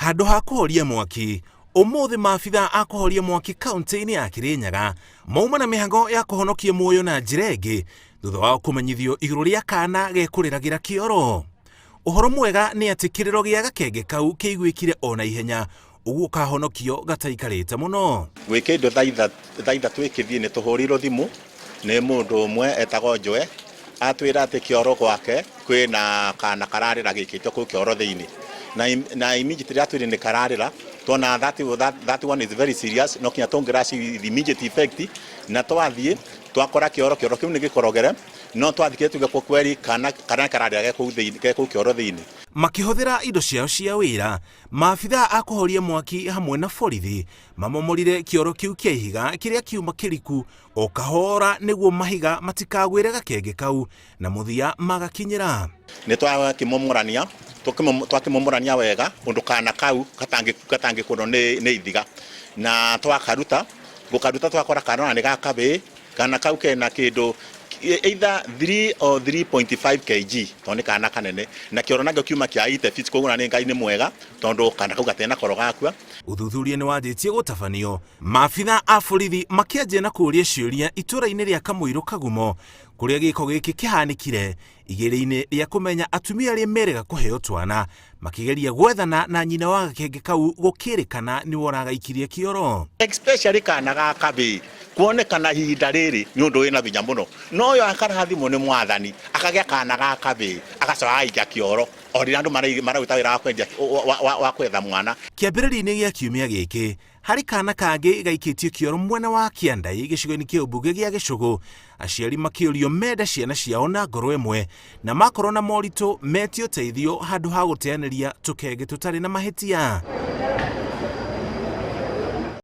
Handũ ha kũhoria mwaki, ũmũthĩ maabithaa a kũhoria mwaki kaunti-inĩ ya Kirinyaga mauma na mĩhango ya kũhonokia muoyo na njĩra ĩngĩ thutha wao kũmenyithio igũrũ rĩa kana gekũrĩragĩra kĩoro. Ũhoro mwega nĩ atĩ kĩrĩro gĩa gakenge kau kĩiguĩkire o na ihenya ũguo kahonokio gataikarĩte mũno. Gwĩ kĩndũ thaa ithatũ ĩkĩthiĩ nĩ tũhũrĩirwo thimũ nĩ mũndũ ũmwe etagwo Njoe, atwĩra atĩ kĩoro gwake kwĩna kana kararĩra gaikĩtio kũu kĩoro thĩinĩ. Na immediately atwĩrire nĩ kararĩra, tuona that one is very serious, no kinya tũngĩ rush with immediate effect, na twathiĩ twakora kĩoro, kĩoro kĩu nĩ gĩkorogere, no twathiĩ tuge kwa kweli kana kana kararĩra ge kũu thĩinĩ, ge kũu kĩoro thĩinĩ. Makĩhũthĩra indo ciao cia wĩra, maabithaa a kũhoria mwaki hamwe na borithi mamomorire kĩoro kĩu kĩa ihiga kĩrĩa kiuma kĩriku o kahora nĩguo mahiga matikagwĩre gakenge kau na mũthia magakinyĩra. Nĩ twakĩmomorania, twakĩmomorania wega ũndũ kana kau gatangĩkũrwo nĩ ithiga, na twakaruta, gũkaruta twakora kana ona nĩ ga kabĩĩ, kana kau kena kĩndũ either 3 or 3.5 kg tondũ nĩ kana kanene, na kĩoro nakĩo kiuma kĩa 80 feet, koguo ona nĩ Ngai nĩ mwega tondũ kana kau gatena koro gakua. Ũthuthuria nĩ wanjĩtie gũtabanio, maabithaa a borithi makĩanjia na kũũria ciũria itũra-inĩ rĩa Kamũirũ Kagumo kũrĩa gĩko gĩkĩ kĩhanĩkire, igĩrĩ-inĩ rĩa kũmenya atumia arĩa merĩga kũheo twana makĩgeria gwethana na nyina wa gakenge kau gũkĩrĩkana nĩwe ũragaikirie kĩoro. Especially kana ga kabĩĩ kuonekana ihinda rĩrĩ nĩ ũndũ wĩna binya mũno, no ũyũ akarathimwo nĩ mwathani akagĩa kana ga kabĩĩ agacoka agaikia kĩoro o rĩrĩa andũ mararuta wĩra wa kwendia wa kwetha mwana. Kĩambĩrĩria-inĩ gĩa kiumia gĩkĩ, harĩ kana kangĩ gaikĩtio kĩoro mwena wa Kĩandai gĩcigo-inĩ kĩa ũmbunge gĩa Gĩcũgũ, aciari makĩũrio mende ciana ciao na ngoro ĩmwe na makorwo na moritũ metie ũteithio handũ ha gũteanĩria tũkenge tũtarĩ na mahĩtia.